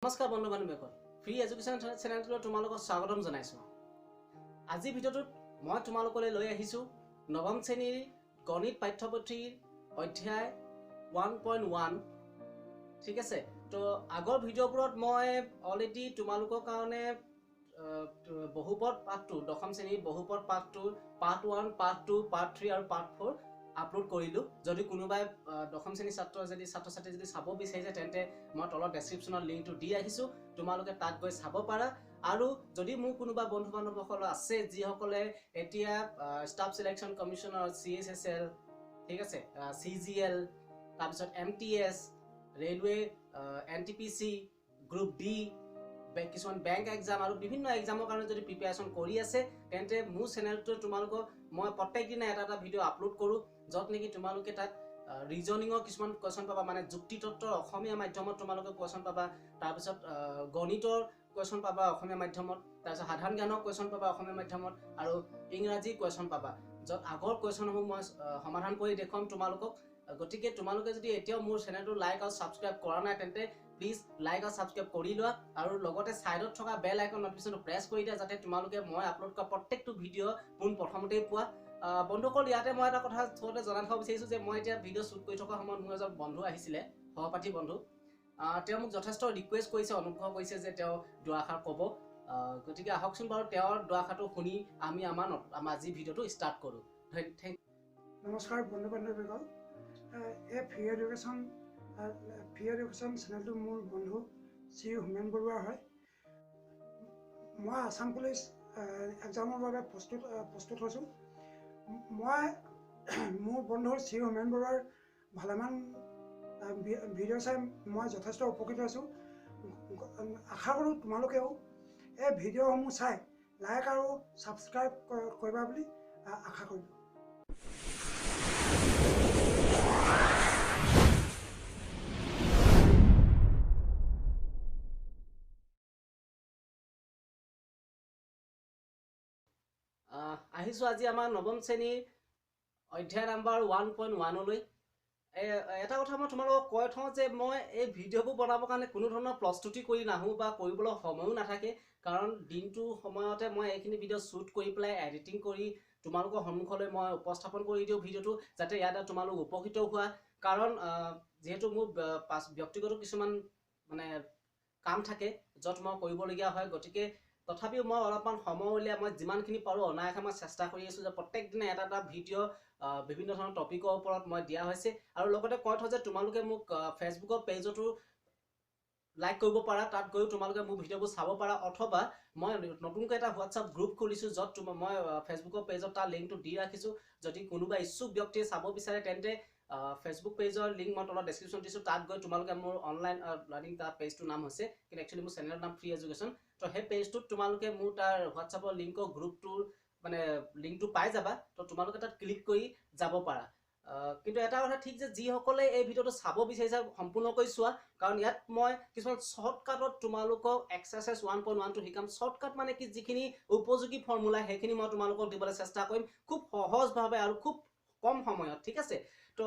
নমস্কাৰ বন্ধু বান্ধৱীসকল, free education চেনেলটোলৈ তোমালোকক স্বাগতম জনাইছোঁ। আজিৰ ভিডিঅ'টোত মই তোমালোকলৈ লৈ আহিছোঁ নৱম শ্ৰেণীৰ গণিত পাঠ্যপুথিৰ অধ্যায় 1.1। ঠিক আছে, তো আগৰ ভিডিঅ'বোৰত মই অলৰেডি তোমালোকৰ কাৰণে বহুপদ পাঠটো, দশম শ্ৰেণীৰ বহুপদ পাঠটো পাৰ্ট 1, পাৰ্ট 2, পাৰ্ট 3 আৰু পাৰ্ট 4 আপলোড কৰিলোঁ। যদি কোনোবাই দশম শ্ৰেণীৰ ছাত্ৰ ছাত্ৰী যদি চাব বিচাৰিছে তেন্তে মই তলত ডেছক্ৰিপশ্যনৰ লিংকটো দি আহিছোঁ, তোমালোকে তাত গৈ চাব পাৰা। আৰু যদি মোৰ কোনোবা বন্ধু বান্ধৱসকল আছে যিসকলে এতিয়া ষ্টাফ চিলেকশ্যন কমিশ্যনৰ CHSL, ঠিক আছে, CGL, তাৰপিছত MTS, railway, NTPC, group D, কিছুমান বেংক এক্সাম আৰু বিভিন্ন এক্সামৰ কাৰণে যদি প্ৰিপেৰেশ্যন কৰি আছে তেন্তে মোৰ চেনেলটোত তোমালোকক মই প্ৰত্যেক দিনা এটা এটা ভিডিঅ' আপলোড কৰোঁ, য'ত নেকি তোমালোকে তাত ৰিজনিঙৰ কিছুমান কুৱেশ্যন পাবা, মানে যুক্তিতত্ত্বৰ অসমীয়া মাধ্যমত তোমালোকে কুৱেশ্যন পাবা, তাৰপিছত গণিতৰ কুৱেশ্যন পাবা অসমীয়া মাধ্যমত, তাৰপিছত সাধাৰণ জ্ঞানৰ কুৱেশ্যন পাবা অসমীয়া মাধ্যমত, আৰু ইংৰাজী কুৱেশ্যন পাবা, য'ত আগৰ কুৱেশ্যনসমূহ মই সমাধান কৰি দেখুৱাম তোমালোকক। গতিকে তোমালোকে যদি এতিয়াও মোৰ চেনেলটো লাইক আৰু ছাবস্ক্ৰাইব কৰা নাই তেন্তে প্লিজ লাইক আৰু ছাবস্ক্ৰাইব কৰি লোৱা, আৰু লগতে ছাইডত থকা বেল আইকন নটিফিকেশ্যনটো প্ৰেছ কৰি দিয়া, যাতে তোমালোকে মই আপলোড কৰা প্ৰত্যেকটো ভিডিঅ' পোনপ্ৰথমতেই পোৱা। বন্ধুসকল, ইয়াতে মই এটা কথা থওঁতে জনাই থ'ব বিচাৰিছোঁ যে মই এতিয়া ভিডিঅ' শ্বুট কৰি থকা সময়ত মোৰ এজন বন্ধু আহিছিলে, সহপাঠী বন্ধু। তেওঁ মোক যথেষ্ট ৰিকুৱেষ্ট কৰিছে, অনুগ্ৰহ কৰিছে যে তেওঁ দুআষাৰ ক'ব। গতিকে আহকচোন বাৰু তেওঁৰ দুআষাৰটো শুনি আমি আমাৰ আজি ভিডিঅ'টো ষ্টাৰ্ট কৰোঁ। Thank. নমস্কাৰ বন্ধু বান্ধৱীসকল, এই ফ্ৰী এডুকেশ্যন চেনেলটো মোৰ বন্ধু শ্ৰী হোমেন বৰুৱা হয়। মই আছাম পুলিচ এক্সামৰ বাবে প্ৰস্তুত হৈছোঁ। মই মোৰ বন্ধু শ্ৰী হোমেন বৰুৱাৰ ভালেমান ভিডিঅ' চাই মই যথেষ্ট উপকৃত হৈছোঁ। আশা কৰোঁ তোমালোকেও এই ভিডিঅ'সমূহ চাই লাইক আৰু ছাবস্ক্ৰাইব কৰিবা বুলি আশা কৰিলোঁ। আহিছোঁ আজি আমাৰ নৱম শ্ৰেণীৰ অধ্যায় নাম্বাৰ 1.1লৈ। এটা কথা মই তোমালোকক কৈ থওঁ যে মই এই ভিডিঅ'বোৰ বনাবৰ কাৰণে কোনো ধৰণৰ প্ৰস্তুতি কৰি নাহোঁ বা কৰিবলৈ সময়ো নাথাকে, কাৰণ দিনটোৰ সময়তে মই এইখিনি ভিডিঅ' শ্বুট কৰি পেলাই এডিটিং কৰি তোমালোকৰ সন্মুখলৈ মই উপস্থাপন কৰি দিওঁ ভিডিঅ'টো, যাতে ইয়াতে তোমালোক উপকৃত হোৱা। কাৰণ যিহেতু মোৰ ব্যক্তিগত কিছুমান মানে কাম থাকে য'ত মই কৰিবলগীয়া হয়, গতিকে তথাপিও মই অলপমান সময় উলিয়াই মই যিমানখিনি পাৰোঁ অনায়াসে মই চেষ্টা কৰি আছোঁ যে প্ৰত্যেক দিনে এটা এটা ভিডিঅ' বিভিন্ন ধৰণৰ টপিকৰ ওপৰত মই দিয়া হৈছে। আৰু লগতে কৈ থওঁ যে তোমালোকে মোক ফেচবুকৰ পেজতো লাইক কৰিব পাৰা, তাত গৈও তোমালোকে মোৰ ভিডিঅ'বোৰ চাব পাৰা, অথবা মই নতুনকৈ এটা হোৱাটছআপ গ্ৰুপ খুলিছোঁ য'ত মই ফেচবুকৰ পেজত তাৰ লিংকটো দি ৰাখিছোঁ। যদি কোনোবা ইচ্ছুক ব্যক্তিয়ে চাব বিচাৰে তেন্তে ফেচবুক পেজৰ লিংক মই তলত ডেছক্ৰিপশ্যন দিছোঁ, তাত গৈ তোমালোকে মোৰ অনলাইন লাৰ্ণিং তাৰ পেজটোৰ নাম হৈছে, কিন্তু একচুৱেলি মোৰ চেনেলৰ নাম ফ্ৰী এডুকেশ্যন। তো সেই পেজটোত তোমালোকে মোৰ তাৰ হোৱাটছআপৰ লিংকৰ গ্ৰুপটোৰ মানে লিংকটো পাই যাবা, তো তোমালোকে তাত ক্লিক কৰি যাব পাৰা। কিন্তু এটা কথা ঠিক যে যিসকলে এই ভিডিঅ'টো চাব বিচাৰিছে সম্পূৰ্ণকৈ চোৱা, কাৰণ ইয়াত মই কিছুমান শ্বৰ্টকাটত তোমালোকক এক্সাৰচাইজ 1.1টো শিকাম। শ্বৰ্টকাট মানে কি, যিখিনি উপযোগী ফৰ্মুলা সেইখিনি মই তোমালোকক দিবলৈ চেষ্টা কৰিম খুব সহজভাৱে আৰু খুব কম সময়ত। ঠিক আছে, তো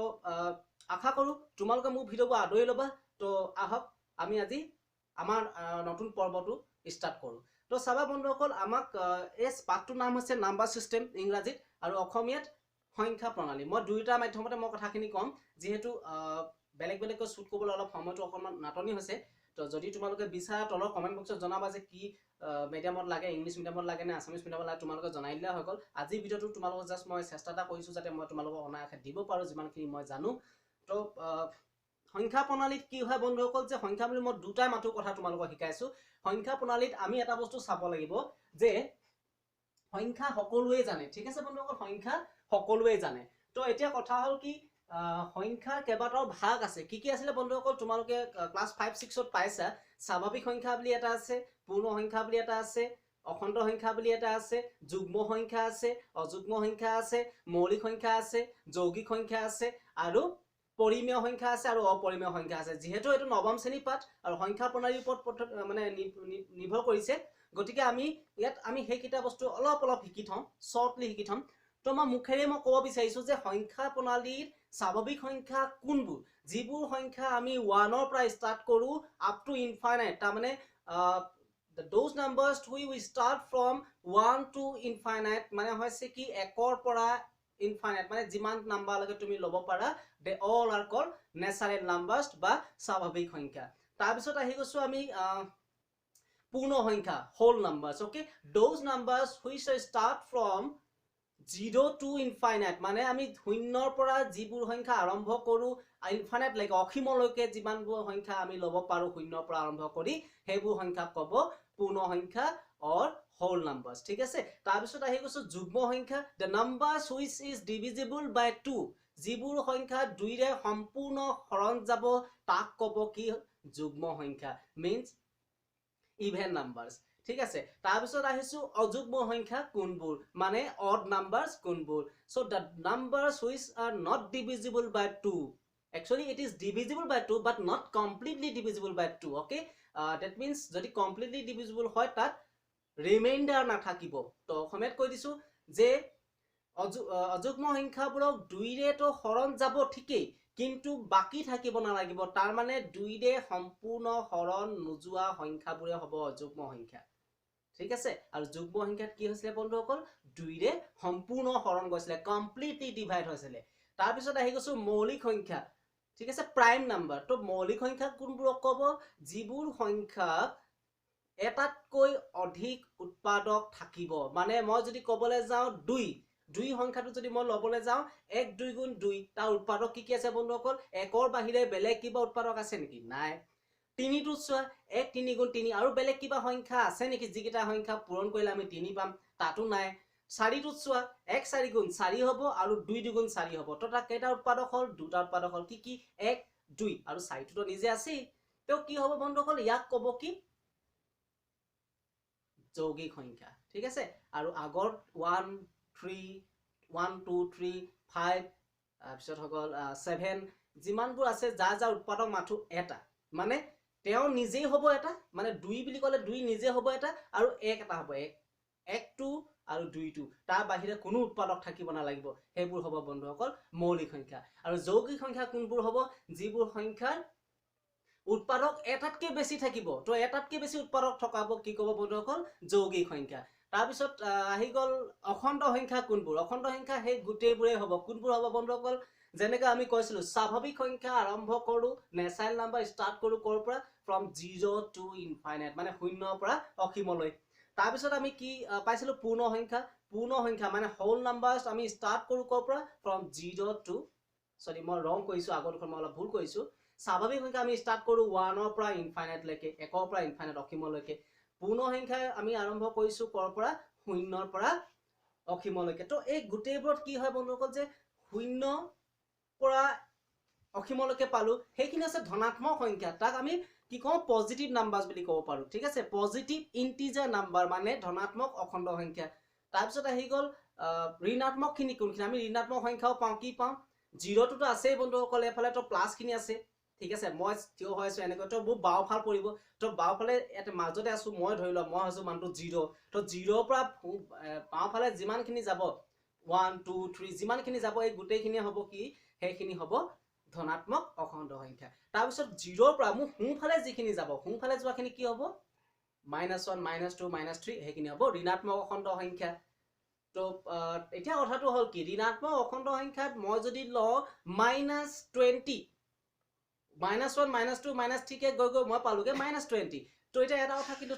আশা কৰোঁ তোমালোকে মোৰ ভিডিঅ'বোৰ আদৰি ল'বা। তো আহক আমি আজি আমাৰ নতুন পৰ্বটো ষ্টাৰ্ট কৰোঁ। তো চাবা বন্ধুসকল, আমাক এই পাঠটোৰ নাম হৈছে নাম্বাৰ ছিষ্টেম ইংৰাজীত আৰু অসমীয়াত সংখ্যা প্ৰণালী। মই দুয়োটা মাধ্যমতে মই কথাখিনি ক'ম, যিহেতু বেলেগ বেলেগকৈ শ্বুট কৰিবলৈ অলপ সময়টো অকণমান নাটনি হৈছে। তো যদি তোমালোকে বিচাৰা তলৰ কমেণ্ট বক্সত জনাবা যে কি মিডিয়ামত লাগে, ইংলিছ মিডিয়ামত লাগে নে আছামিছ মিডিয়ামত লাগে, তোমালোকে জনাই দিলে হৈ গ'ল। আজিৰ ভিডিঅ'টো তোমালোকক জাষ্ট মই চেষ্টা এটা কৰিছোঁ যাতে মই তোমালোকক অনায়াসে দিব পাৰোঁ যিমানখিনি মই জানো। তো সংখ্যা প্ৰণালীত কি হয় বন্ধুসকল, যে সংখ্যা বুলি মই দুটাই মাথো কথা তোমালোকক শিকাইছোঁ। সংখ্যা প্ৰণালীত আমি এটা বস্তু চাব লাগিব যে সংখ্যা সকলোৱে জানে। ঠিক আছে বন্ধুসকল, সংখ্যা সকলোৱে জানে। তো এতিয়া কথা হ'ল কি, সংখ্যাৰ কেইবাটাও ভাগ আছে। কি কি আছিলে বন্ধুসকল, তোমালোকে ক্লাছ 5, 6ত পাইছা। স্বাভাৱিক সংখ্যা বুলি এটা আছে, পূৰ্ণ সংখ্যা বুলি এটা আছে, অখণ্ড সংখ্যা বুলি এটা আছে, যুগ্ম সংখ্যা আছে, অযুগ্ম সংখ্যা আছে, মৌলিক সংখ্যা আছে, যৌগিক সংখ্যা আছে, আৰু পৰিমেয় সংখ্যা আছে আৰু অপৰিমেয় সংখ্যা আছে। যিহেতু এইটো নৱম শ্ৰেণীৰ পাঠ আৰু সংখ্যা প্ৰণালীৰ ওপৰত মানে নিৰ্ভৰ কৰিছে, গতিকে আমি ইয়াত আমি সেইকেইটা বস্তু অলপ অলপ শিকি থওঁ, শ্বৰ্টলি শিকি থ'ম। তো মই মুখেৰে মই ক'ব বিচাৰিছোঁ যে সংখ্যা প্ৰণালীৰ স্বাভাৱিক সংখ্যা কোনবোৰ, যিবোৰ সংখ্যা আমি ওৱানৰ পৰা ষ্টাৰ্ট কৰোঁ আপ টু ইনফাইনাইট, তাৰমানে those numbers we start from 1 to infinite, মানে হৈছে কি একৰ পৰা ইনফাইনাইট, মানে যিমান নাম্বাৰলৈকে তুমি ল'ব পাৰা, they all are called natural numbers বা স্বাভাৱিক সংখ্যা। তাৰপিছত আহি গৈছোঁ আমি পূৰ্ণ সংখ্যা, whole numbers. Okay, those numbers which start from 0 to infinite, মানে আমি শূন্যৰ পৰা যিবোৰ সংখ্যা আৰম্ভ কৰোঁ ইনফাইনাইট লৈকে, অসীমলৈকে যিমানবোৰ সংখ্যা আমি ল'ব পাৰোঁ শূন্যৰ পৰা আৰম্ভ কৰি, সেইবোৰ সংখ্যা ক'ব পূৰ্ণ সংখ্যা অৰ হোল নাম্বাৰ্ছ। ঠিক আছে, তাৰপিছত আহি গৈছোঁ যুগ্ম সংখ্যা, the numbers which is divisible by 2, যিবোৰ সংখ্যা দুইৰে সম্পূৰ্ণ হৰণ যাব তাক ক'ব কি যুগ্ম সংখ্যা, মিনছ ইভেন নাম্বাৰ্ছ। ঠিক আছে, তাৰপিছত আহিছোঁ অযুগ্ম সংখ্যা কোনবোৰ, মানে অড নাম্বাৰ্ছ কোনবোৰ। So the numbers which are not divisible by 2, actually it is divisible by 2 but not completely divisible by 2। Okay, that means যদি কমপ্লিটলি ডিভিজিবল হয় তাত ৰিমাইণ্ডাৰ নাথাকিব। তো অসমীয়াত কৈ দিছোঁ যে অযুগ্ম সংখ্যাবোৰক দুইৰেতো হৰণ যাব ঠিকেই, কিন্তু বাকী থাকিব নালাগিব, তাৰমানে দুইৰে সম্পূৰ্ণ হৰণ নোযোৱা সংখ্যাবোৰে হ'ব অযুগ্ম সংখ্যা। ঠিক আছে, আৰু যুগ্ম সংখ্যাত কি হৈছিলে বন্ধুসকল, দুইৰে সম্পূৰ্ণ হৰণ গৈছিলে, কমপ্লিটলি ডিভাইড হৈছিলে। তাৰপিছত আহি গৈছোঁ মৌলিক সংখ্যা। ঠিক আছে, প্ৰাইম নাম্বাৰ। তো মৌলিক সংখ্যা কোনবোৰক ক'ব, যিবোৰ সংখ্যাক এটাতকৈ অধিক উৎপাদক থাকিব। মানে মই যদি ক'বলৈ যাওঁ দুই, দুই সংখ্যাটো যদি মই ল'বলৈ যাওঁ 1 2 গুণ 2, তাৰ উৎপাদক কি কি আছে বন্ধুসকল, একৰ বাহিৰে বেলেগ কিবা উৎপাদক আছে নেকি, নাই। তিনিটো চোৱা, 1 3 গুণ 3, আৰু বেলেগ কিবা সংখ্যা আছে নেকি যিকেইটা সংখ্যা পূৰণ কৰিলে আমি 3 পাম, তাতো নাই। চাৰিটোত চোৱা, 1 4 গুণ 4 হ'ব আৰু 2 2 গুণ 4 হ'ব, তো তাত কেইটা উৎপাদক হ'ল, দুটা উৎপাদক হ'ল, কি কি, 1 2 আৰু চাৰিটোতো নিজে আছেই। তো কি হ'ব বন্ধুসকল, ইয়াক ক'ব কি যৌগিক সংখ্যা। ঠিক আছে, আৰু আগত 1 3 1 2 3 5 তাৰপিছত হৈ গ'ল 7, যিমানবোৰ আছে যাৰ যাৰ উৎপাদক মাথো এটা, মানে তেওঁ নিজেই হ'ব এটা, মানে 2 বুলি ক'লে 2 নিজে হ'ব এটা আৰু 1 এটা হ'ব, 1 1 2 আৰু 2 2, তাৰ বাহিৰে কোনো উৎপাদক থাকিব নালাগিব, সেইবোৰ হ'ব বন্ধুসকল মৌলিক সংখ্যা। আৰু যৌগিক সংখ্যা কোনবোৰ হ'ব, যিবোৰ সংখ্যাৰ উৎপাদক এটাতকৈ বেছি থাকিব, তো এটাতকৈ বেছি উৎপাদক থকাব কি ক'ব বন্ধুসকল, যৌগিক সংখ্যা। তাৰপিছত আহি গ'ল অখণ্ড সংখ্যা কোনবোৰ, অখণ্ড সংখ্যা সেই গোটেইবোৰেই হ'ব। কোনবোৰ হ'ব বন্ধুসকল, যেনেকৈ আমি কৈছিলোঁ স্বাভাৱিক সংখ্যা আৰম্ভ কৰোঁ, নেচাৰেল নাম্বাৰ ষ্টাৰ্ট কৰোঁ ক'ৰ পৰা, ফ্ৰম 0 টু ইনফাইনাইট, মানে শূন্যৰ পৰা অসীমলৈ। তাৰপিছত আমি কি পাইছিলোঁ, পূৰ্ণ সংখ্যা, পূৰ্ণ সংখ্যা মানে হোল নাম্বাৰ্ছ আমি ষ্টাৰ্ট কৰোঁ ক'ৰ পৰা, ফ্ৰম 0 টু, চৰি মই ৰং কৰিছোঁ, আগৰখন মই অলপ ভুল কৰিছোঁ। স্বাভাৱিক সংখ্যা আমি ষ্টাৰ্ট কৰোঁ 1ৰ পৰা ইনফাইনাইটলৈকে, 1ৰ পৰা ইনফাইনাইট অসীমলৈকে। পূৰ্ণ সংখ্যা আমি আৰম্ভ কৰিছোঁ ক'ৰ পৰা, শূন্যৰ পৰা অসীমলৈকে। তো এই গোটেইবোৰত কি হয় বন্ধুসকল, যে শূন্য পৰা অসীমলৈকে পালোঁ, সেইখিনি হৈছে ধনাত্মক সংখ্যা, তাক আমি কি কওঁ, পজিটিভ নাম্বাৰ্ছ বুলি ক'ব পাৰোঁ। ঠিক আছে, পজিটিভ ইণ্টিজাৰ নাম্বাৰ মানে ধনাত্মক অখণ্ড সংখ্যা। তাৰপিছত আহি গ'ল ঋণাত্মকখিনি কোনখিনি, আমি ঋণাত্মক সংখ্যাও পাওঁ, কি পাওঁ, জিৰ'টোতো আছেই বন্ধুসকল, এইফালে তো প্লাছখিনি আছে। ঠিক আছে, মই থিয় হৈ আছোঁ এনেকৈ, তো মোৰ বাওঁফাল পৰিব, তো বাওঁফালে ইয়াতে মাজতে আছোঁ মই, ধৰি লোৱা মই হৈছোঁ মানুহটো 0, তো 0ৰ পৰা বাওঁফালে যিমানখিনি যাব 1 2 3 যিমানখিনি যাব এই গোটেইখিনি হ'ব কি, সেইখিনি হ'ব ধনাত্মক অখণ্ড সংখ্যা। তাৰপিছত 0ৰ পৰা মোৰ সোঁফালে যিখিনি যাব, সোঁফালে যোৱাখিনি কি হ'ব, -1 -2 -3, সেইখিনি হ'ব ঋণাত্মক অখণ্ড সংখ্যা। তো এতিয়া কথাটো হ'ল কি, ঋণাত্মক অখণ্ড সংখ্যাত মই যদি লওঁ -20, -1 -2 -3 কে গৈ গৈ মই পালোগৈ -20। তো এতিয়া এটা কথা কিন্তু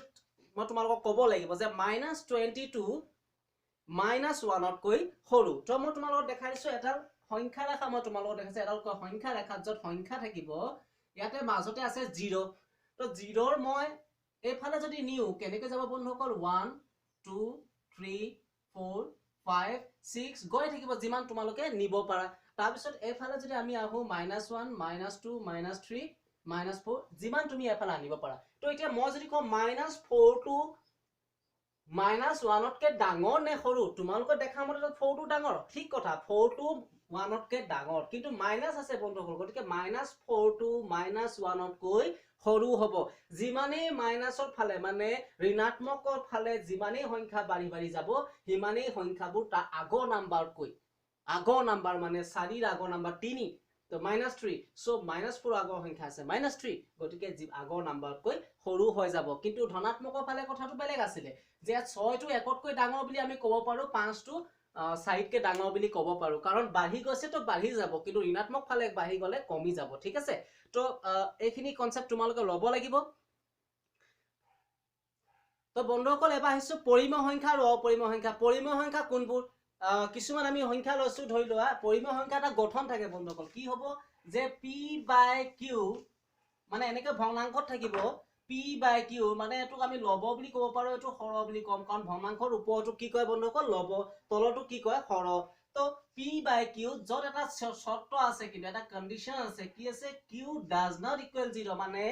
মই তোমালোকক ক'ব লাগিব যে -22 -1তকৈ সৰু। তো মই তোমালোকক দেখাই দিছোঁ এটা সংখ্যা ৰেখা, মই তোমালোকক দেখাইছোঁ এডাল সংখ্যা ৰেখা য'ত সংখ্যা থাকিব, ইয়াতে মাজতে আছে 0। তো 0ৰ মই এইফালে যদি নিওঁ কেনেকৈ যাব বন্ধুসকল, 1 2 3 4 5 6 গৈ থাকিব যিমান তোমালোকে নিব পাৰা। তাৰপিছত এইফালে যদি আমি আহোঁ -1 -2 -3 -4, যিমান তুমি এফালে আনিব পাৰা। তো এতিয়া মই যদি কওঁ -4টো -1তকৈ ডাঙৰ নে সৰু, তোমালোকে দেখা মতে 4টো ডাঙৰ, ঠিক কথা, 4টো ওৱানতকৈ ডাঙৰ, কিন্তু মাইনাছ আছে বন্ধুসকল, গতিকে মাইনাছ ফ'ৰটো মাইনাছ ওৱানতকৈ সৰু হ'ব। যিমানেই মাইনাছৰ ফালে মানে ঋণাত্মকৰ ফালে যিমানেই সংখ্যা বাঢ়ি বাঢ়ি যাব, সিমানেই সংখ্যাবোৰ তাৰ আগৰ নাম্বাৰতকৈ, আগৰ নাম্বাৰ মানে চাৰিৰ আগৰ নাম্বাৰ তিনি, তো মাইনাছ থ্ৰী, চ' মাইনাছ ফ'ৰ আগৰ সংখ্যা আছে মাইনাছ থ্ৰী, গতিকে আগৰ নাম্বাৰতকৈ সৰু হৈ যাব। কিন্তু ধনাত্মকৰ ফালে কথাটো বেলেগ আছিলে যে ইয়াত ছয়টো একতকৈ ডাঙৰ বুলি আমি ক'ব পাৰোঁ, পাঁচটো চাৰিতকৈ ডাঙৰ বুলি ক'ব পাৰোঁ, কাৰণ বাঢ়ি গৈছে তো বাঢ়ি যাব, কিন্তু ঋণাত্মক ফালে বাঢ়ি গ'লে কমি যাব। ঠিক আছে, তো এইখিনি কনচেপ্ট তোমালোকে ল'ব লাগিব। তো বন্ধুসকল, এবাৰ আহিছোঁ পৰিমেয় সংখ্যা আৰু অপৰিমেয় সংখ্যা। পৰিমেয় সংখ্যা কোনবোৰ? কিছুমান আমি সংখ্যা লৈছোঁ, ধৰি লোৱা পৰিমেয় সংখ্যা এটা গঠন থাকে বন্ধুসকল, কি হ'ব যে পি বাই কিউ, মানে এনেকৈ ভগ্নাংশত থাকিব পি বাই কিউ, মানে এইটোক আমি লব বুলি ক'ব পাৰোঁ, এইটো সৰহ বুলি ক'ম, কাৰণ ভগ্নাংশৰ ওপৰটো কি কয় বন্ধুসকল? লব, তলতো কি কয়? সৰহ। তো পি বাই কিউ য'ত এটা চৰ্ত আছে, কিন্তু এটা কণ্ডিশ্যন আছে, কি আছে? Q does not equal zero, মানে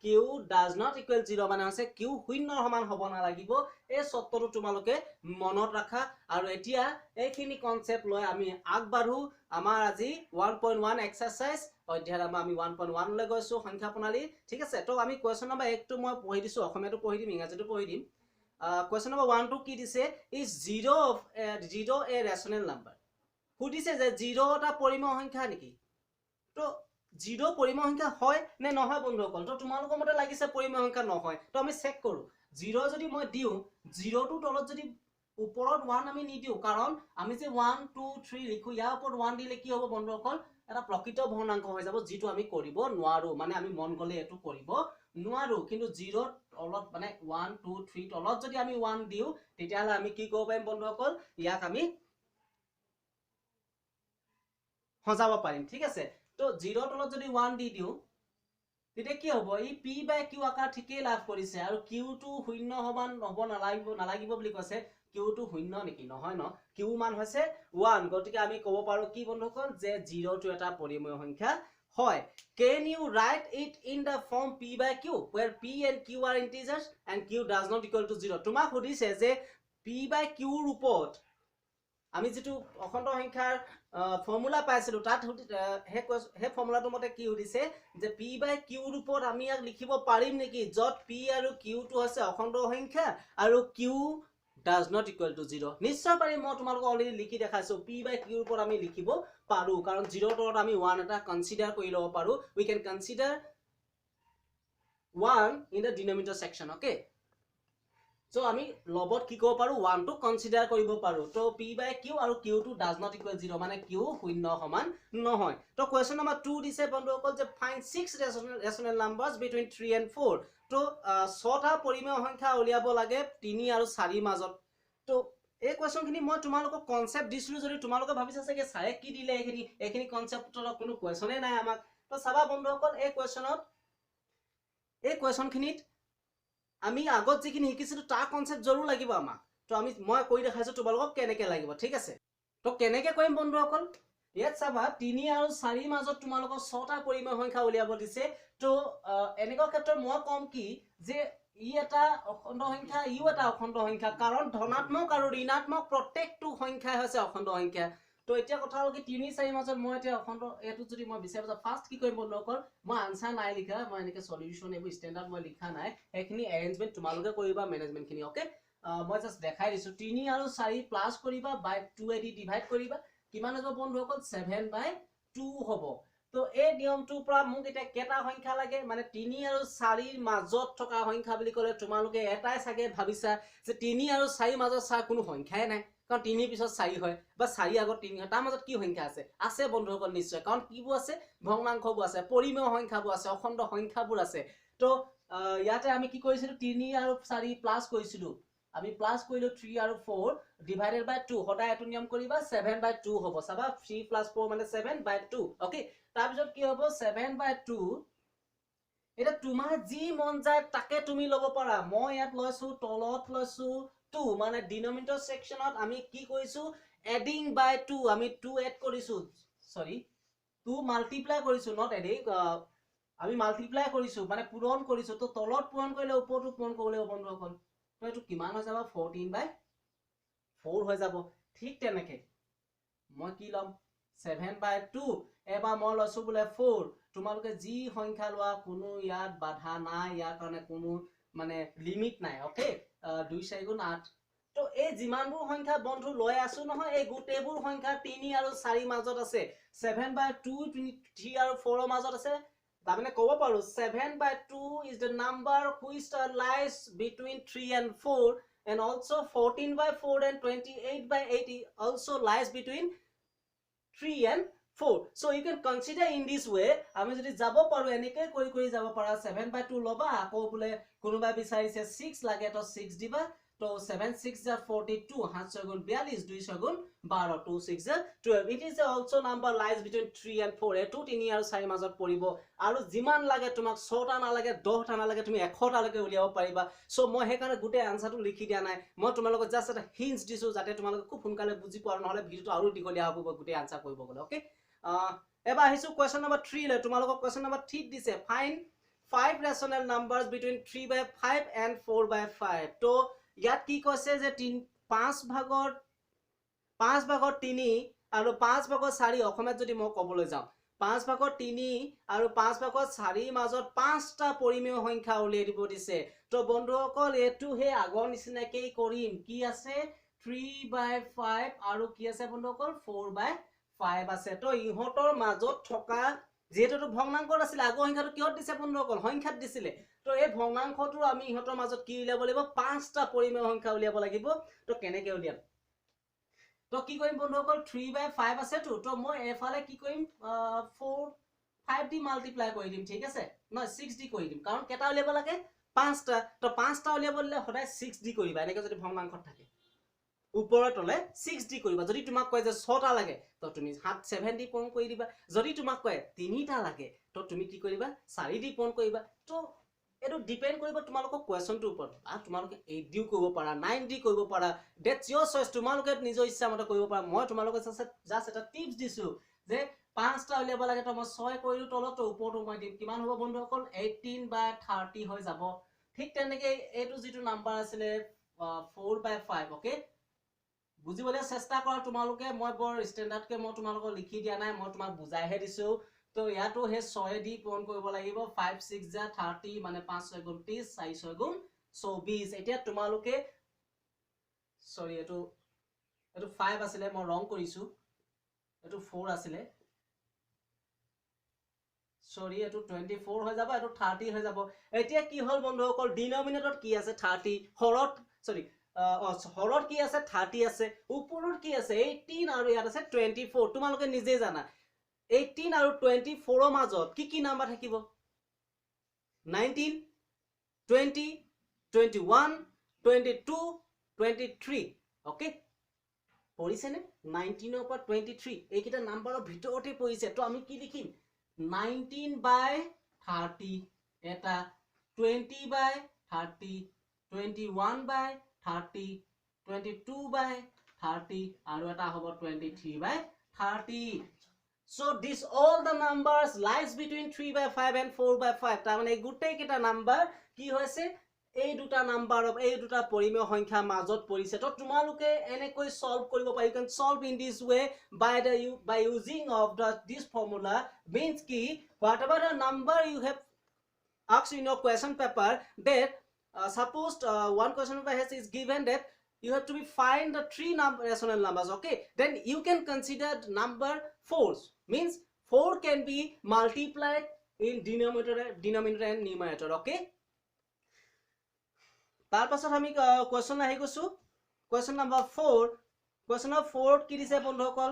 Q does not equal zero মানে হৈছে কিউ শূন্যৰ সমান হ'ব নালাগিব। এই চৰ্তটো তোমালোকে মনত ৰাখা। আৰু এতিয়া এইখিনি কনচেপ্ট লৈ আমি আগবাঢ়ো। আমাৰ আজি 1.1 এক্সাৰচাইজ অধ্যায় আমি 1.1লৈ গৈছোঁ, সংখ্যা প্ৰণালী। ঠিক আছে, তো আমি কুৱেশ্যন নম্বৰ 1টো মই পঢ়ি দিছোঁ, অসমীয়াটো পঢ়ি দিম, ইংৰাজীটো পঢ়ি দিম। কুৱেশ্যন নম্বৰ 1টো কি দিছে? Is zero a rational number? সুধিছে যে জিৰ' এটা পৰিমেয় সংখ্যা নেকি? তো জিৰ' পৰিমেয় সংখ্যা হয় নে নহয় বন্ধুসকল? তো তোমালোকৰ মতে লাগিছে পৰিমেয় সংখ্যা নহয়, তো আমি চেক কৰোঁ। জিৰ' যদি মই দিওঁ, জিৰ'টোৰ তলত যদি ওপৰত ওৱান আমি নিদিওঁ, কাৰণ আমি যে 1 2 3 লিখোঁ, ইয়াৰ ওপৰত ওৱান দিলে কি হ'ব বন্ধুসকল? এটা প্ৰকৃত ভগ্নাংশ হৈ যাব, যিটো আমি কৰিব নোৱাৰোঁ, মানে আমি মন গ'লে এইটো কৰিব নোৱাৰোঁ। কিন্তু জিৰ'ৰ তলত মানে 1 2 3 তলত যদি আমি ওৱান দিওঁ, তেতিয়াহ'লে আমি কি কৰিব পাৰিম বন্ধুসকল? ইয়াক আমি সজাব পাৰিম। ঠিক আছে, তো জিৰ' তলত যদি ওৱান দি দিওঁ, তেতিয়া কি হ'ব? ই পি বাই কিউ আকাৰ ঠিকেই লাভ কৰিছে, আৰু কিউটো শূন্য সমান হ'ব নালাগিব বুলি কৈছে। কিউটো শূন্য নেকি? নহয় ন, কিউ মান হৈছে ওৱান। গতিকে আমি ক'ব পাৰোঁ কি বন্ধুসকল, যে জিৰ'টো এটা পৰিমেয় সংখ্যা হয়। Can you write it in the form P by Q, where P and Q are integers and Q does not equal to zero? তোমাক সুধিছে যে পি বাই কিউৰ ৰূপত আমি যিটো অখণ্ড সংখ্যাৰ ফৰ্মুলা পাইছিলোঁ, তাত সেই ফৰ্মুলাটোৰ মতে কি সুধিছে যে পি বাই কিউ ৰূপত আমি ইয়াক লিখিব পাৰিম নেকি, য'ত পি আৰু কিউটো হৈছে অখণ্ড সংখ্যা আৰু Q does not equal to zero. নিশ্চয় পাৰিম, মই তোমালোকক অলৰেডি লিখি দেখাইছোঁ। পি বাই কিউৰ ওপৰত আমি লিখিব পাৰোঁ, কাৰণ জিৰ'ৰ তলত আমি ওৱান এটা কনচিডাৰ কৰি ল'ব পাৰোঁ। We can consider one in the denominator section. Okay, so আমি লবত কি ক'ব পাৰোঁ? ওৱানটো কনচিডাৰ কৰিব পাৰোঁ। তো পি বাই কিউ আৰু কিউটো ডাজ not equal zero, মানে কিউ শূন্য সমান নহয়। তো কুৱেশ্যন নম্বৰ 2 দিছে বন্ধুসকল যে find 6 rational numbers between 3 and 4। তো 6টা পৰিমেয় সংখ্যা উলিয়াব লাগে 3 আৰু 4ৰ মাজত। তো এই কুৱেশ্যনখিনি মই তোমালোকক কনচেপ্ট দিছিলোঁ, যদি তোমালোকে ভাবিছা চাগে ছাৰে কি দিলে এইখিনি কনচেপ্টৰ কোনো কুৱেশ্যনেই নাই আমাক। তো চাবা বন্ধুসকল, এই কুৱেশ্যনখিনিত আমি আগত যিখিনি শিকিছিলোঁ তাৰ কনচেপ্ট জৰুৰ লাগিব আমাক। তো মই কৰি দেখাইছোঁ তোমালোকক কেনেকৈ লাগিব। ঠিক আছে, তো কেনেকৈ কৰিম বন্ধুসকল? ইয়াত চাবা 3 আৰু 4ৰ মাজত তোমালোকক 6টা পৰিমেয় সংখ্যা উলিয়াব দিছে। তো এনেকুৱা ক্ষেত্ৰত মই ক'ম কি যে ই এটা অখণ্ড সংখ্যা, ইও এটা অখণ্ড সংখ্যা, কাৰণ ধনাত্মক আৰু ঋণাত্মক প্ৰত্যেকটো সংখ্যাই হৈছে অখণ্ড সংখ্যা। তো এতিয়া কথা হ'ল কি 3 4 মাজত মই এতিয়া অখণ্ড এইটো যদি মই বিচাৰিব যাওঁ, ফাৰ্ষ্ট কি কৰিম বন্ধুসকল? মই আনচাৰ নাই লিখা, মই এনেকৈ চলিউশ্যন এইবোৰ ষ্টেণ্ডাৰ্ড মই লিখা নাই, সেইখিনি এৰেঞ্জমেণ্ট তোমালোকে কৰিবা, মেনেজমেণ্টখিনি। অ'কে, মই জাষ্ট দেখাই দিছোঁ। 3 আৰু 4 প্লাছ কৰিবা, বাই 2 এদি ডিভাইড কৰিবা, কিমান হ'ব বন্ধুসকল? 7/2 হ'ব। তো এই নিয়মটোৰ পৰা মোক এতিয়া কেইটা সংখ্যা লাগে, মানে 3 আৰু 4ৰ মাজত থকা সংখ্যা বুলি ক'লে তোমালোকে এটাই চাগে ভাবিছা যে 3 আৰু 4ৰ মাজত ছাৰ কোনো সংখ্যাই নাই, কাৰণ 3 পিছত 4 হয় বা 4 আগত 3 হয়, তাৰ মাজত কি সংখ্যা আছে? আছে বন্ধুসকল নিশ্চয়, কাৰণ কিবোৰ আছে? ভগ্নাংশবোৰ আছে, পৰিমেয় সংখ্যাবোৰ আছে, অখণ্ড সংখ্যাবোৰ আছে। তো ইয়াতে আমি কি কৰিছিলোঁ? 3 আৰু 4 প্লাছ কৰিছিলোঁ, আমি প্লাছ কৰিলোঁ 3 আৰু 4 ডিভাইডেড বাই 2। সদায় এইটো নিয়ম কৰিবা, 7/2 হ'ব। চাবা 3 প্লাছ 4 মানে 7/2। অ'কে, তাৰপিছত কি হ'ব? 7/2। এতিয়া তোমাৰ যি মন যায় তাকে তুমি ল'ব পাৰা। মই ইয়াত লৈছোঁ, তলত লৈছোঁ 2, মানে ডিনমিনেটৰ ছেকশ্যনত আমি কি কৰিছোঁ? এডিং বাই 2, আমি 2 এড কৰিছোঁ, চৰি 2 মাল্টিপ্লাই কৰিছোঁ, not adding, আমি মাল্টিপ্লাই কৰিছোঁ মানে পূৰণ কৰিছোঁ। তো তলত পূৰণ কৰিলে ওপৰতো পূৰণ কৰিব লাগিব বন্ধুসকল। তো এইটো কিমান হৈ যাব? 14/4 হৈ যাব। ঠিক তেনেকে মই কি ল'ম? 7/2, এবাৰ মই লৈছোঁ বোলে 4। তোমালোকে যি সংখ্যা লোৱা কোনো ইয়াত বাধা নাই, ইয়াৰ কাৰণে কোনো মানে লিমিট নাই। অ'কে, 2 4 গুণ 8। তো এই যিমানবোৰ সংখ্যা বন্ধু লৈ আছো নহয়, এই গোটেইবোৰ সংখ্যা 3 আৰু 4 মাজত আছে। 7/2 3 আৰু 4 মাজত আছে। তাৰমানে ক'ব পাৰোঁ 7/2 is the number which lies between 3 and 4, and also 14/4 and 28/8 also lies between 3 and 4. So you can consider in this way. আমি যদি যাব পাৰোঁ এনেকৈ কৰি কৰি যাব পাৰা। 7/2 ল'বা, আকৌ বোলে কোনোবাই বিচাৰিছে 6 লাগে তো 6 দিবা। তো 7 6 যা 42, 7 6 গুণ 42, 2 6 গুণ 12, 2 6 যা 12। It is also number lies between 3 and 4। এইটো 3 আৰু 4 মাজত পৰিব। আৰু যিমান লাগে তোমাক, 6টা নালাগে, 10টা নালাগে, তুমি 100টালৈকে উলিয়াব পাৰিবা। চ' মই সেইকাৰণে গোটেই আনচাৰটো লিখি দিয়া নাই, মই তোমালোকক জাষ্ট এটা হিণ্টছ দিছোঁ যাতে তোমালোকে খুব সোনকালে বুজি পোৱা, আৰু নহ'লে ভিডিঅ'টো আৰু দীঘলীয়া হ'ব গোটেই আনচাৰ কৰিব গ'লে। অ'কে, এবাৰ আহিছোঁ কুৱেশ্যন নম্বৰ 3লৈ। তোমালোকক কুৱেশ্যন নম্বৰ 3 দিছে find 5 rational numbers between 3/5 and 4/5। তো ইয়াত কি কৈছে যে 5 ভাগৰ 3 আৰু 5 ভাগৰ 4, অসমীয়াত যদি মই ক'বলৈ যাওঁ 5 ভাগৰ 3 আৰু 5 ভাগৰ 4 মাজত 5টা পৰিমেয় সংখ্যা উলিয়াই দিব দিছে। তো বন্ধুসকল এইটো সেই আগৰ নিচিনাকেই কৰিম। কি আছে 3/5 আৰু কি আছে বন্ধুসকল 4/5 আছে। তো ইহঁতৰ মাজত থকা যিহেতু এইটো ভগ্নাংকত আছিলে, আগৰ সংখ্যাটো কিহত দিছে বন্ধুসকল? সংখ্যাত দিছিলে। তো এই ভগ্নাংশটো আমি ইহঁতৰ মাজত কি উলিয়াব লাগিব? 5টা পৰিমেয় সংখ্যা উলিয়াব লাগিব। তো কেনেকৈ উলিয়াম? তো কি কৰিম বন্ধুসকল, 3/5 আছেতো, তো মই এফালে কি কৰিম 4 5 দি মাল্টিপ্লাই কৰি দিম, ঠিক আছে? নহয় 6 দি কৰি দিম, কাৰণ কেইটা উলিয়াব লাগে? 5টা। তো 5টা উলিয়াব দিলে সদায় 6 দি কৰিবা, এনেকৈ যদি ভগ্নাংশত থাকে ওপৰৰ তলে 6 দি কৰিবা। যদি তোমাক কয় যে 6টা লাগে তো তুমি 7 দি পূৰণ কৰি দিবা। যদি তোমাক কয় 3টা লাগে তো তুমি কি কৰিবা? 4 দি পূৰণ কৰিবা। তো এইটো ডিপেণ্ড কৰিব তোমালোকৰ কুৱেশ্যনটোৰ ওপৰত। তোমালোকে 8 দিও কৰিব পাৰা, 9 দি কৰিব পাৰা, that's your choice, তোমালোকে নিজৰ ইচ্ছামতে কৰিব পাৰা। মই তোমালোকে জাষ্ট এটা টিপছ দিছোঁ যে 5টা উলিয়াব লাগে, তো মই 6 কৰিলোঁ তলত, তো ওপৰতো মই দিম। কিমান হ'ব বন্ধুসকল? 18/30 হৈ যাব। ঠিক তেনেকৈ এইটো যিটো নাম্বাৰ আছিলে 4/5। অ'কে, বুজিবলৈ চেষ্টা কৰা তোমালোকে, মই বৰ ষ্টেণ্ডাৰ্ডকৈ মই তোমালোকক লিখি দিয়া নাই, মই তোমাক বুজাইহে দিছোঁ। তো ইয়াতো সেই 6 দি পূৰণ কৰিব লাগিব। 5 6 যা 30, মানে 5 6 গুণ 30, 4 6 গুণ 24। এতিয়া তোমালোকে চৰি, এইটো 5 আছিলে, মই ৰং কৰিছোঁ, এইটো 4 আছিলে, চৰি, এইটো 24 হৈ যাব, এইটো 30 হৈ যাব। এতিয়া কি হ'ল বন্ধুসকল, ডিনমিনেটৰত কি আছে 30, হৰত চৰি হৰত কি আছে 30 আছে, ওপৰত কি আছে 18 আৰু ইয়াত আছে 24। তোমালোকে নিজেই জানা 18 আৰু 24 মাজত কি কি নাম্বাৰ থাকিব? 19, 20, 21, 22, 23। অ'কে, পৰিছেনে? 19ৰ পৰা 23 এইকেইটা নাম্বাৰৰ ভিতৰতে পৰিছে। তো আমি কি লিখিম? 19/30 এটা, 20/30, 21/30, 22/30 আৰু এটা হ'ব 23/30। So this all the numbers lies between 3/5 and 4/5। তাৰমানে এই গোটেইকেইটা নাম্বাৰ কি হৈছে? এই দুটা নাম্বাৰৰ, এই দুটা পৰিমেয় সংখ্যাৰ মাজত পৰিছে। তো তোমালোকে এনেকৈ সলভ কৰিব পাৰা। You can solve in this way by using of the this formula. Means কি whatever the number you have asked in your question paper, that suppose one question paper has is given that you have to be find the 3 rational numbers. Okay, then you can consider number 4, means 4 can be multiplied in denominator and numerator. Okay, তাৰ পাছত আমি question আহি গৈছো question number 4। Question number 4 কি দিছে বন্ধুসকল?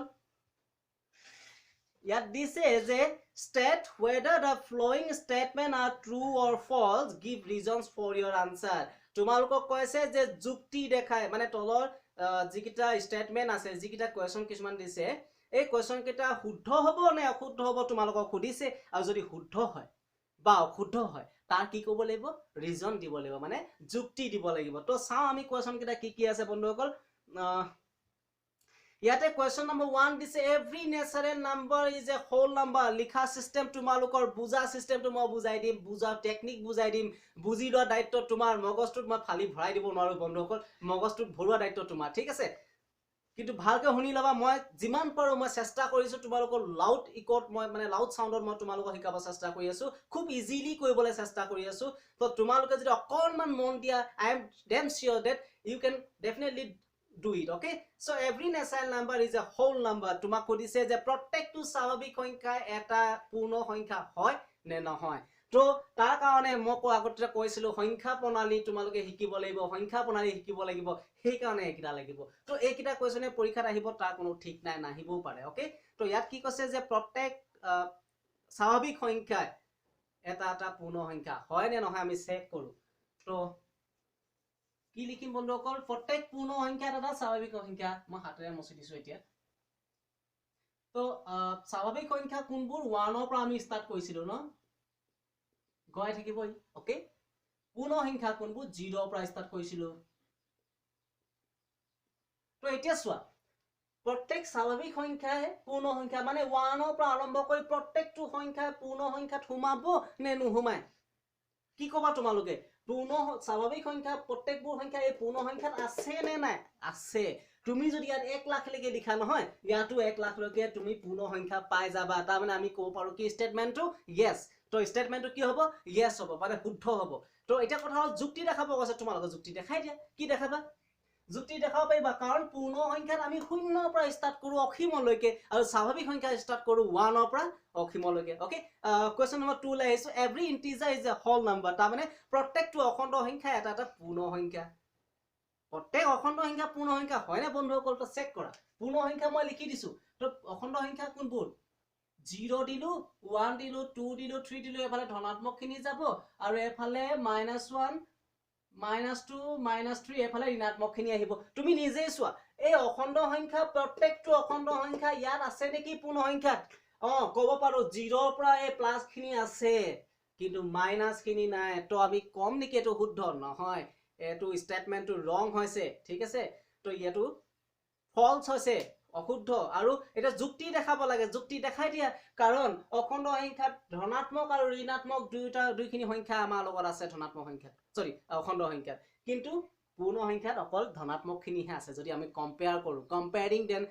ইয়াত দিছে যে state whether the following statement are true or false, give reasons for your answer. তোমালোকক কৈছে যে যুক্তি দেখাই, মানে তলৰ যিকেইটা ষ্টেটমেণ্ট আছে, যিকেইটা কুৱেশ্যন কিছুমান দিছে, এই কুৱেশ্যন কেইটা শুদ্ধ হ'ব নে অশুদ্ধ হ'ব তোমালোকক সুধিছে। আৰু যদি শুদ্ধ হয় বা অশুদ্ধ হয় তাৰ কি ক'ব লাগিব? ৰিজন দিব লাগিব, মানে যুক্তি দিব লাগিব। তো চাওঁ আমি কুৱেশ্যন কেইটা কি কি আছে বন্ধুসকল। ইয়াতে কুৱেশ্যন নম্বৰ 1 দিছে every natural number is a whole number. লিখা চিষ্টেম তোমালোকৰ বুজা চিষ্টেমটো মই বুজাই দিম, বুজা টেকনিক বুজাই দিম, বুজি লোৱা দায়িত্ব তোমাৰ। মগজটোত মই ফালি ভৰাই দিব নোৱাৰোঁ বন্ধুসকল, মগজটোত ভৰোৱা দায়িত্ব তোমাৰ, ঠিক আছে? কিন্তু ভালকৈ শুনি ল'বা। মই যিমান পাৰোঁ মই চেষ্টা কৰিছোঁ তোমালোকৰ লাউড ইকত, মই মানে লাউড চাউণ্ডত মই তোমালোকক শিকাব চেষ্টা কৰি আছোঁ, খুব ইজিলি কৰিবলৈ চেষ্টা কৰি আছোঁ। তো তোমালোকে যদি অকণমান মন দিয়া, I am damn sure that you can definitely do it. Okay, so every natural number is a whole number. তোমাক সুধিছে যে প্ৰত্যেকটো স্বাভাৱিক সংখ্যা এটা পূৰ্ণ সংখ্যা হয় নে নহয়। তো তাৰ কাৰণে মই আগতে কৈছিলোঁ সংখ্যা প্ৰণালী তোমালোকে শিকিব লাগিব, সংখ্যা প্ৰণালী শিকিব লাগিব, সেইকাৰণে এইকেইটা লাগিব। তো এইকেইটা কুৱেশ্যনে পৰীক্ষাত আহিব তাৰ কোনো ঠিক নাই, নাহিবও পাৰে। অ'কে, তো ইয়াত কি কৈছে যে প্ৰত্যেক স্বাভাৱিক সংখ্যাই এটা এটা পূৰ্ণ সংখ্যা হয় নে নহয় আমি চেক কৰোঁ। তো কি লিখিম বন্ধুসকল? প্ৰত্যেক পূৰ্ণ সংখ্যা এটা স্বাভাৱিক সংখ্যা, মই হাতেৰে মচি দিছোঁ এতিয়া। তো স্বাভাৱিক সংখ্যা কোনবোৰ? 1ৰ পৰা আমি ষ্টাৰ্ট কৰিছিলোঁ ন, গৈ থাকিবই। অ'কে, পূৰ্ণ সংখ্যা কোনবোৰ? 0ৰ পৰা ষ্টাৰ্ট কৰিছিলোঁ। তো এতিয়া চোৱা, প্ৰত্যেক স্বাভাৱিক সংখ্যাই পূৰ্ণ সংখ্যা, মানে 1ৰ পৰা আৰম্ভ কৰি প্ৰত্যেকটো সংখ্যাই পূৰ্ণ সংখ্যাত সোমাব নে নোসোমায়? কি ক'বা তোমালোকে? পূৰ্ণ স্বাভাৱিক সংখ্যা প্ৰত্যেকবোৰ সংখ্যা এই পূৰ্ণ সংখ্যাত আছে নে নাই? আছে। তুমি যদি ইয়াত 1 লাখলৈকে লিখা নহয়, ইয়াতো 1 লাখলৈকে তুমি পূৰ্ণ সংখ্যা পাই যাবা। তাৰমানে আমি ক'ব পাৰোঁ কি ষ্টেটমেণ্টটো য়েছ। তো ষ্টেটমেণ্টটো কি হ'ব? য়েছ হ'ব, মানে শুদ্ধ হ'ব। তো এতিয়া কথা হ'ল যুক্তি দেখাব কৈছে, তোমালোকে যুক্তি দেখাই দিয়া। কি দেখাবা? যুক্তি দেখাব পাৰিবা, কাৰণ পূৰ্ণ সংখ্যাত আমি 0ৰ পৰা ষ্টাৰ্ট কৰোঁ অসীমলৈকে, আৰু স্বাভাৱিক সংখ্যা ষ্টাৰ্ট কৰোঁ 1ৰ পৰা অসীমলৈকে। অ'কে, কুৱেশ্যন নম্বৰ 2লৈ আহিছোঁ। Every integer is a whole number. তাৰমানে প্ৰত্যেকটো অখণ্ড সংখ্যা এটা এটা পূৰ্ণ সংখ্যা। প্ৰত্যেক অখণ্ড সংখ্যা পূৰ্ণ সংখ্যা হয়নে বন্ধুসকল? তো চেক কৰা। পূৰ্ণ সংখ্যা মই লিখি দিছোঁ। তো অখণ্ড সংখ্যা কোনবোৰ? 0 দিলোঁ, 1 দিলোঁ, 2 দিলোঁ, 3 দিলোঁ, এফালে ধনাত্মকখিনি যাব আৰু এফালে -1, -2, -3, এফালে ঋণাত্মকখিনি আহিব। তুমি নিজেই চোৱা, এই অখণ্ড সংখ্যা প্ৰত্যেকটো অখণ্ড সংখ্যা ইয়াত আছে নেকি পূৰ্ণ সংখ্যাত? অঁ, ক'ব পাৰোঁ 0ৰ পৰা এই প্লাছখিনি আছে, কিন্তু মাইনাছখিনি নাই। তো আমি ক'ম নেকি এইটো শুদ্ধ নহয়? এইটো ষ্টেটমেণ্টটো ৰং হৈছে। ঠিক আছে, তো ইয়াতো ফলছ হৈছে, অশুদ্ধ। আৰু এতিয়া যুক্তি দেখাব লাগে, যুক্তি দেখাই দিয়া, কাৰণ অখণ্ড সংখ্যাত ধনাত্মক আৰু ঋণাত্মক দুইখিনি সংখ্যা আমাৰ লগত আছে, ধনাত্মক সংখ্যাত, চৰি অখণ্ড সংখ্যাত, কিন্তু পূৰ্ণ সংখ্যাত অকল ধনাত্মকখিনিহে আছে। যদি আমি কম্পেয়াৰ কৰোঁ, comparing then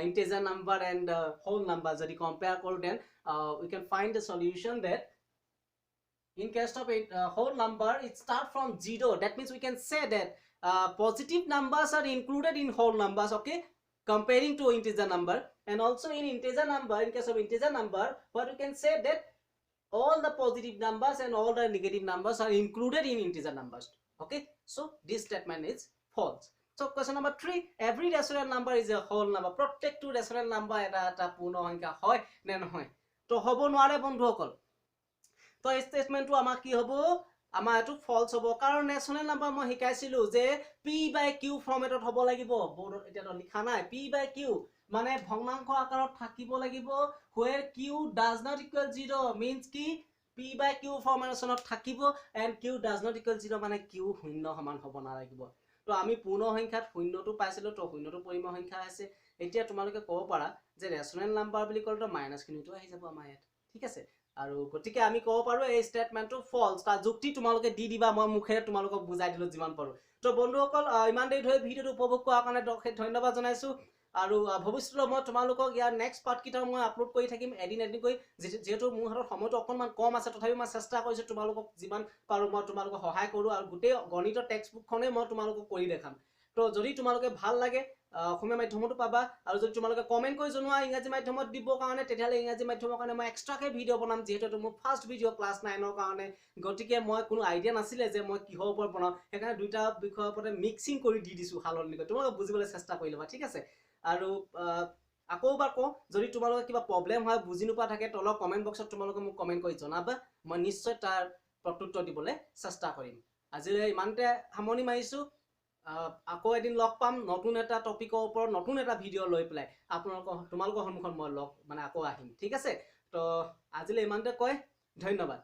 integer number and whole number যদি কম্পেয়াৰ কৰোঁ, then we can find the solution that in case of a whole number it start from 0. That means we can say that positive numbers are included in whole numbers, okay, comparing to integer number. And also in integer number, in case of integer number, what we can say that all the positive numbers and all the negative numbers are included in integer numbers. Okay, so this statement is false. So question number 3, every rational number is a whole number. প্ৰত্যেকটো rational number এটা এটা পূৰ্ণ সংখ্যা হয় নে নহয়? তো হ'ব নোৱাৰে বন্ধুসকল। তো এই ষ্টেটমেণ্টটো আমাৰ কি হ'ব? আমাৰ এইটো ফলছ হ'ব, কাৰণ ৰেচনেল নাম্বাৰ মই শিকাইছিলোঁ যে পি বাই কিউ ফৰ্মেটত হ'ব লাগিব। বৰ্ডত এতিয়াতো লিখা নাই, পি বাই কিউ মানে ভগ্নাংশ আকাৰত থাকিব লাগিব, where q does not equal 0 means কি পি বাই কিউ ফৰ্মেশ্যনত থাকিব, and q does not equal 0 মানে কিউ 0 সমান হ'ব নালাগিব। তো আমি পূৰ্ণ সংখ্যাত 0টো পাইছিলোঁ, তো 0টো পৰিমেয় সংখ্যা আছে। এতিয়া তোমালোকে ক'ব পাৰা যে ৰেচনেল নাম্বাৰ বুলি ক'লেতো মাইনাছখিনিতো আহি যাব আমাৰ ইয়াত। ঠিক আছে, আৰু গতিকে আমি ক'ব পাৰোঁ এই ষ্টেটমেণ্টটো ফলছ। তাৰ যুক্তি তোমালোকে দি দিবা, মই মুখেৰে তোমালোকক বুজাই দিলোঁ যিমান পাৰোঁ। তো বন্ধুসকল, ইমান দেৰি ধৰি ভিডিঅ'টো উপভোগ কৰাৰ কাৰণে ধন্যবাদ জনাইছোঁ। আৰু ভৱিষ্যতলৈ মই তোমালোকক ইয়াৰ নেক্সট পাৰ্টকেইটাও মই আপলোড কৰি থাকিম এদিন এদিন কৰি। যিহেতু মোৰ হাতত সময়টো অকণমান কম আছে, তথাপি মই চেষ্টা কৰিছোঁ তোমালোকক যিমান পাৰোঁ মই তোমালোকক সহায় কৰোঁ, আৰু গোটেই গণিতৰ টেক্সট বুকখনেই মই তোমালোকক কৰি দেখাম। তো যদি তোমালোকে ভাল লাগে অসমীয়া মাধ্যমতো পাবা, আৰু যদি তোমালোকে কমেণ্ট কৰি জনোৱা ইংৰাজী মাধ্যমত দিবৰ কাৰণে, তেতিয়াহ'লে ইংৰাজী মাধ্যমৰ কাৰণে মই এক্সট্ৰাকৈ ভিডিঅ' বনাম, যিহেতু এইটো মোৰ ফাৰ্ষ্ট ভিডিঅ' ক্লাছ 9ৰ কাৰণে। গতিকে মই কোনো আইডিয়া নাছিলে যে মই কিহৰ ওপৰত বনাওঁ, সেইকাৰণে দুইটা বিষয়ৰ ওপৰতে মিক্সিং কৰি দি দিছোঁ সালসলনি কৰি। তোমালোকে বুজিবলৈ চেষ্টা কৰি ল'বা, ঠিক আছে? আৰু আকৌ এবাৰ কওঁ, যদি তোমালোকে কিবা প্ৰব্লেম হয়, বুজি নোপোৱা থাকে, তলৰ কমেণ্ট বক্সত তোমালোকে মোক কমেণ্ট কৰি জনাবা, মই নিশ্চয় তাৰ প্ৰত্যুত্তৰ দিবলৈ চেষ্টা কৰিম। আজিলৈ ইমানতে সামৰণি মাৰিছোঁ। আকৌ এদিন লগ পাম নতুন এটা টপিকৰ ওপৰত, নতুন এটা ভিডিঅ' লৈ পেলাই তোমালোকৰ সন্মুখত মই লগ মানে আকৌ আহিম। ঠিক আছে, তো আজিলৈ ইমানতে কয়, ধন্যবাদ।